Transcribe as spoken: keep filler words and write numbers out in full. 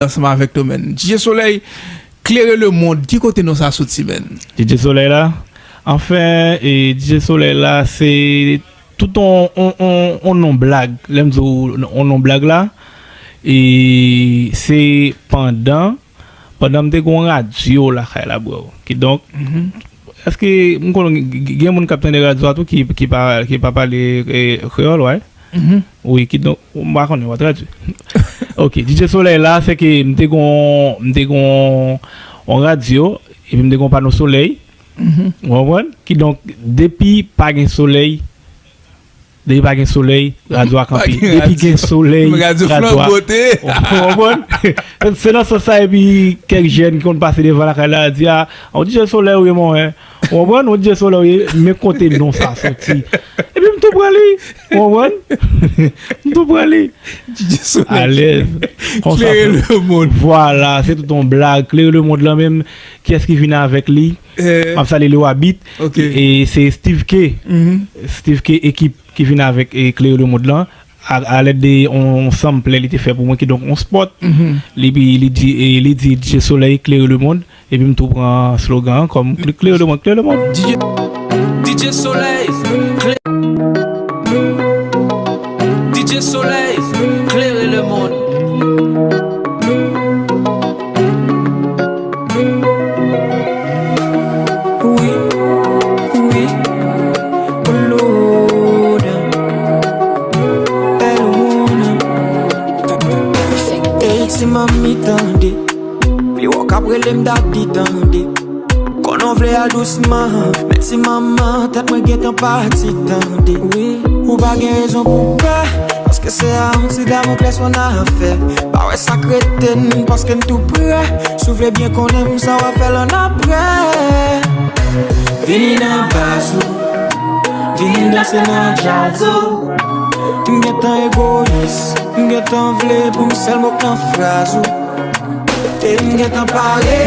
Ansanm avèk nou, menn. D J Solèy, Klere Lemonn, ki kote non sa soti, menn? D J Solèy la? Anfen, e, D J Solèy la, se tout on, on, on, on non blag. Lè m di w on non blag la, e se pandan, pandan m te gen yon radyo lakay la, bro. Kidonk, èske m konnen g-, g-, gen moun k ap tande radyo a tou ki, ki pa, ki pa pale, e, kreyòl, wè? Wi, kidonk, m pa konnen, w a tradui. Ok, D J Solèy la, se ke m te gon, m te gon on radyo, epi m te gon pano solèy. Ou konprann? Kidonk, depi pa gen solèy, depi pa gen solèy, radyo a kanpe. Depi gen solèy, radyo a. Ou konprann? Se nan sans sa, epi kèk jèn ki konn pase devan lakay la, di, a, on D J Solèy ou ye, monchè. Ou konprann? On D J Solèy ou ye, men kote non sa soti. Epi m tou pran li. Ou konprann? M tou pran li. D J Solèy. Alèz. Konsa. Klere Lemonn. Vwala, se tout on blag. Klere Lemonn lan menm, kiyès ki vin avèk li? M ap salye Lewa Beat. E se Steve K. Steve K ekip ki vin avèk, e, Klere Lemonn lan. A, alèd de on sample li te fè pou mwen, kidonk on spot. Li, li di, e, li di D J Solèy, Klere Lemonn. Epi m tou pran slogan an kòm Klere Lemonn, Klere Lemonn. D J, D J Solèy, klè-, D J Solèy, Klere Lemonn. Wi, wi, Lord, El One. Ey, ti manmi, tande. Vle wè w k ap rele m dadi, tande. Konnen w vle al dousman, men ti manman, tèt mwen gentan pati, tande. Wi, ou pa gen rezon pou pè, paske se a yon ti Damoklès w annafè. Pa wè sa k rete n, paske n tou prè. Si w vle byen konnen m, sa w ap fè l annapre. Vini nan baz ou, vini danse nan djaz ou. M gentan egoyis, m gentan vle pou m sèl mo k nan fraz ou. E m gentan pare